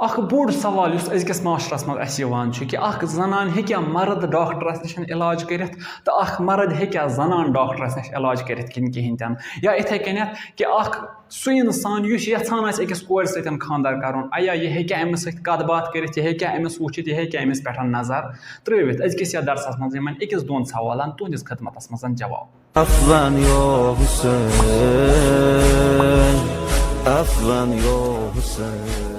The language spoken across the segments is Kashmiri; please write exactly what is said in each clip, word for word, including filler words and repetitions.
اکھ بوٚڑ سوال یُس أزکِس معاشرس منٛز اَسہِ یِوان چھُ کہِ اکھ زنان ہیٚکیٛاہ مرد ڈاکٹرس نِش علاج کٔرِتھ تہٕ اکھ مرد ہیٚکیٛاہ زنان ڈاکٹرس نِش علاج کٔرِتھ کِنہٕ کِہیٖنۍ تہِ نہٕ؟ یا یِتھَے کٔنٮ۪تھ کہِ اکھ سُہ اِنسان یُس یژھان آسہِ أکِس کورِ سۭتۍ خانٛدر کرُن، ایا یہِ ہیٚکیٛاہ أمِس سۭتۍ کتھ باتھ کٔرِتھ، یہِ ہیٚکیٛاہ أمِس وٕچھِتھ، یہِ ہیٚکیٛاہ أمِس پٮ۪ٹھ نظر ترٛٲوِتھ؟ أزکِس یَتھ درسس منٛز یِمن أکِس دۄن سوالن تُہنٛدِس خدمتس منٛز جواب۔ Afwan yo Hussein, afwan yo Hussein.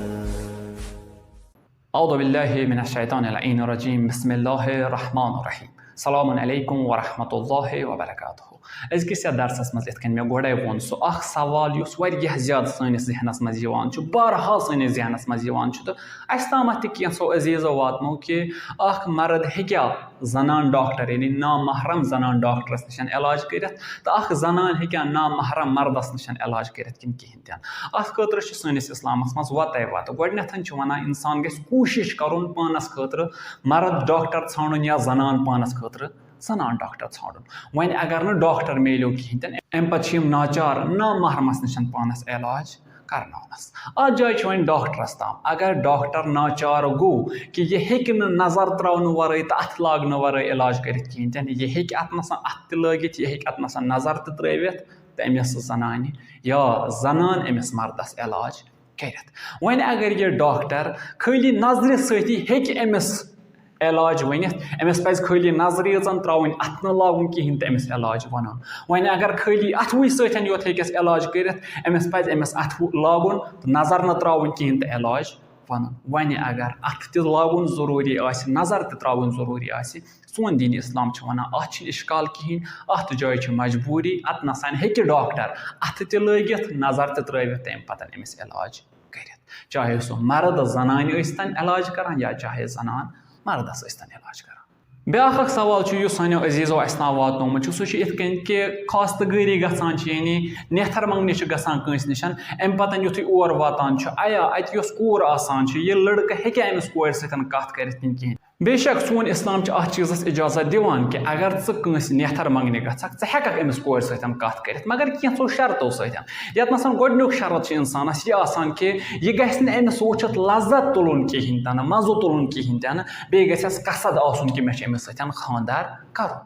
اعوذ باللہ من الشیطان اللعین الرجیم، بسم اللہ الرحمن الرحیم، السلام علیکم ورحمۃ اللہ وبرکاتہ۔ أزکِس یَتھ درسس منٛز یِتھ کٔنۍ مےٚ گۄڈَے ووٚن، سُہ اکھ سوال یُس واریاہ زیادٕ سٲنِس ذہنس منٛز یِوان چھُ، بارہا سٲنِس ذہنس منٛز یِوان چھُ، تہٕ اَسہِ تامَتھ تہِ کینٛژھو عزیٖزو واتنو کہِ اکھ مرد ہیٚکیٛاہ زنان ڈاکٹر، یعنی نامحرم زنان ڈاکٹرس نِش علاج کٔرِتھ، تہٕ اکھ زنان ہیٚکیٛاہ نامحرم مردس نِش علاج کٔرِتھ کِنہٕ کِہیٖنۍ تہِ نہٕ؟ اَتھ خٲطرٕ چھِ سٲنِس اِسلامس منٛز وَتَے وَتہٕ۔ گۄڈٕنٮ۪تھ چھِ وَنان، اِنسان گژھِ کوٗشِش کَرُن پانَس خٲطرٕ مرد ڈاکٹر ژھانٛڈُن یا زنان پانَس خٲطرٕ زنان ڈاکٹر ژھانٛڈُن۔ وۄنۍ اگر نہٕ ڈاکٹر میلیو کِہیٖنۍ تہِ نہٕ، اَمہِ پَتہٕ چھِ یِم ناچار نامحرمس نِش پانَس علاج کرناونَس۔ اَتھ جایہِ چھُ وۄنۍ ڈاکٹرس تام۔ اگر ڈاکٹر ناچار گوٚو کہِ یہِ ہیٚکہِ نہٕ نظر ترٛاونہٕ ورٲے تہٕ اَتھٕ لاگنہٕ ورٲے علاج کٔرِتھ کِہیٖنۍ تہِ نہٕ، یہِ ہیٚکہِ اَتھ نَسَن اَتھٕ تہِ لٲگِتھ، یہِ ہیٚکہِ اَتھ نَسَن نظر تہِ ترٛٲوِتھ، تہٕ أمِس زنانہِ یا زنان أمِس مردس علاج کٔرِتھ۔ وۄنۍ اگر یہِ ڈاکٹر خٲلی نظرِ سۭتی ہیٚکہِ أمِس علاج ؤنِتھ، أمِس پَزِ خٲلی نظرِ یٲژَن ترٛاوٕنۍ، اَتھٕ نہٕ لاگُن کِہیٖنۍ تہٕ أمِس علاج وَنُن۔ وۄنۍ اگر خٲلی اَتھوٕے سۭتۍ یوت ہیٚکٮ۪س علاج کٔرِتھ، أمِس پَزِ أمِس اَتھٕ لاگُن تہٕ نظر نہٕ ترٛاوٕنۍ کِہیٖنۍ تہٕ علاج وَنُن۔ وۄنۍ اگر اَتھٕ تہِ لاگُن ضروٗری آسہِ، نظر تہِ ترٛاوٕنۍ ضروٗری آسہِ، سون دین اسلام چھُ وَنان، اَتھ چھِنہٕ اِشکال کِہیٖنۍ، اَتھ جایہِ چھِ مجبوٗری، اَتھ نَسَن ہیٚکہِ ڈاکٹر اَتھٕ تہِ لٲگِتھ، نظر تہِ ترٛٲوِتھ، تَمہِ پَتہٕ أمِس علاج کٔرِتھ۔ چاہے سُہ مرد زنانہِ ٲسۍتَن علاج کران یا چاہے زنان مردس ٲسۍتَن علاج کران۔ بیٛاکھ اکھ سوال چھُ، یُس سانیو عزیٖزو اَسہِ تام واتنومُت چھُ، سُہ چھُ یِتھ کٔنۍ کہِ خواستہٕ گٲری گژھان چھِ، یعنی نیتھر منٛگنہِ چھِ گژھان کٲنٛسہِ نِش، اَمہِ پَتہٕ یُتھُے اور واتان چھُ، اَیا اَتہِ یۄس کوٗر آسان چھِ، یہِ لٔڑکہٕ ہیٚکیٛاہ أمِس کورِ سۭتۍ کَتھ کٔرِتھ کِنہٕ کِہیٖنۍ؟ بے شک سون اسلام چھُ اتھ چیٖزس اجازت دِوان کہِ اگر ژٕ کٲنٛسہِ نیتھر منٛگنہِ گژھکھ، ژٕ ہٮ۪ککھ أمِس کورِ سۭتۍ کتھ کٔرِتھ، مگر کینٛژھو شرطو سۭتۍ۔ یتھ منٛز گۄڈٕنیُک شرط چھُ انسانس یہِ آسان کہِ یہِ گژھِ نہٕ أمِس وٕچھِتھ لذت تُلُن کِہینۍ تہِ نہٕ، مزٕ تُلُن کِہینۍ تہِ نہٕ، بیٚیہِ گژھٮ۪س قصد آسُن کہِ مےٚ چھُ أمِس سۭتۍ خانٛدر کرُن۔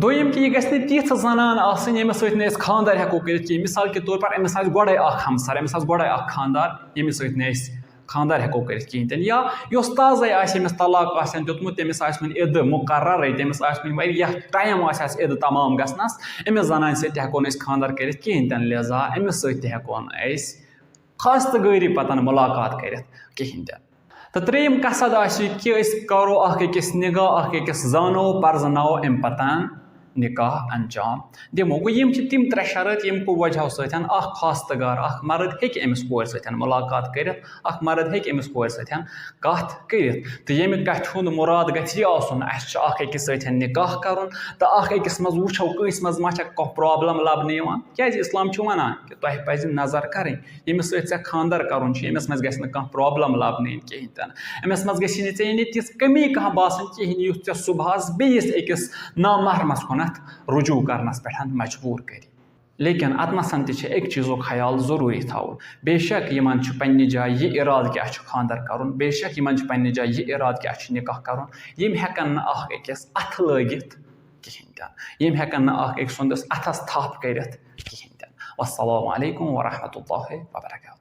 دوٚیِم کہِ یہِ گژھِ نہٕ تِژھ زنان آسٕنۍ ییٚمِس سۭتۍ نہٕ أسۍ خانٛدر ہٮ۪کو کٔرِتھ کِہینۍ۔ مثال کے طور پر أمِس آسہِ گۄڈے اکھ ہمسر، أمِس آسہِ گۄڈے اکھ خانٛدار، ییٚمِس سۭتۍ نہٕ أسۍ خانٛدر ہٮ۪کو کٔرِتھ کِہینۍ تہِ نہٕ۔ یا یۄس تازَے آسہِ، أمِس طلاق آسن دیُتمُت، تٔمِس آسہِ وۄنۍ عِدٕ مُقررٕے، تٔمِس آسہِ وۄنۍ واریاہ ٹایم آسہِ اَسہِ عِدٕ تمام گژھنَس، أمِس زنانہِ سۭتۍ تہِ ہٮ۪کو نہٕ أسۍ خانٛدر کٔرِتھ کِہینۍ تہِ نہٕ، لہذا أمِس سۭتۍ تہِ ہٮ۪کو نہٕ أسۍ خاص تہٕ غٲری پتن مُلاقات کٔرِتھ کِہینۍ تہِ نہٕ۔ تہٕ ترٛیٚیِم قصد آسہِ یہِ کہِ أسۍ کرو اکھ أکِس نگاہ، اکھ أکِس زانو، پرزناوو، اَمہِ پتن نکاح انجام دِمو۔ گوٚو، یِم چھِ تِم ترٛےٚ شرط، ییٚمہِ کہِ وجہہ سۭتۍ اکھ خواستگار، اکھ مرد ہیٚکہِ أمِس کورِ سۭتۍ مُلاقات کٔرِتھ، اکھ مرد ہیٚکہِ أمِس کورِ سۭتۍ کتھ کٔرِتھ۔ تہٕ ییٚمہِ کتھِ ہُنٛد مُراد گژھِ یہِ آسُن، اَسہِ چھُ اکھ أکِس سۭتۍ نکاح کرُن تہٕ اکھ أکِس منٛز وٕچھو، کٲنٛسہِ منٛز ما چھےٚ کانٛہہ problem لبنہٕ یِوان۔ کیازِ اسلام چھُ ونان کہِ تۄہہِ پزِ نظر کرٕنۍ، ییٚمِس سۭتۍ ژےٚ خانٛدر کرُن چھُ، ییٚمِس منٛز گژھِ نہٕ کانٛہہ problem لبنہٕ یِنۍ کِہینۍ تہِ نہٕ۔ أمِس منٛز گژھِ نہٕ ژےٚ یعنی تِژھ کٔمی کانٛہہ باسٕنۍ کِہینۍ، یُس ژےٚ صُبحس بیٚیِس أکِس نامحرمس کُنتھ رجوع کرنس پٮ۪ٹھ مجبوٗر کٔرِ۔ لیکن اتھ منٛز تہِ چھِ أکۍ چیٖزُک خیال ضروٗری تھاوُن۔ بے شک یِمن چھُ پننہِ جایہِ یہِ ارادٕ کہِ اَسہِ چھُ خانٛدر کرُن، بے شک یِمن چھُ پننہِ جایہِ یہِ ارادٕ کہِ اَسہِ چھُ نکاح کرُن، یِم ہٮ۪کن نہٕ اکھ أکِس اتھٕ لٲگِتھ کِہینۍ تہِ نہٕ، یِم ہٮ۪کن نہٕ اکھ أکۍ سُنٛدس اتھس تھپھ کٔرِتھ کِہینۍ تہِ نہٕ۔ والسلام علیکم ورحمۃ اللہ وبرکاتہ۔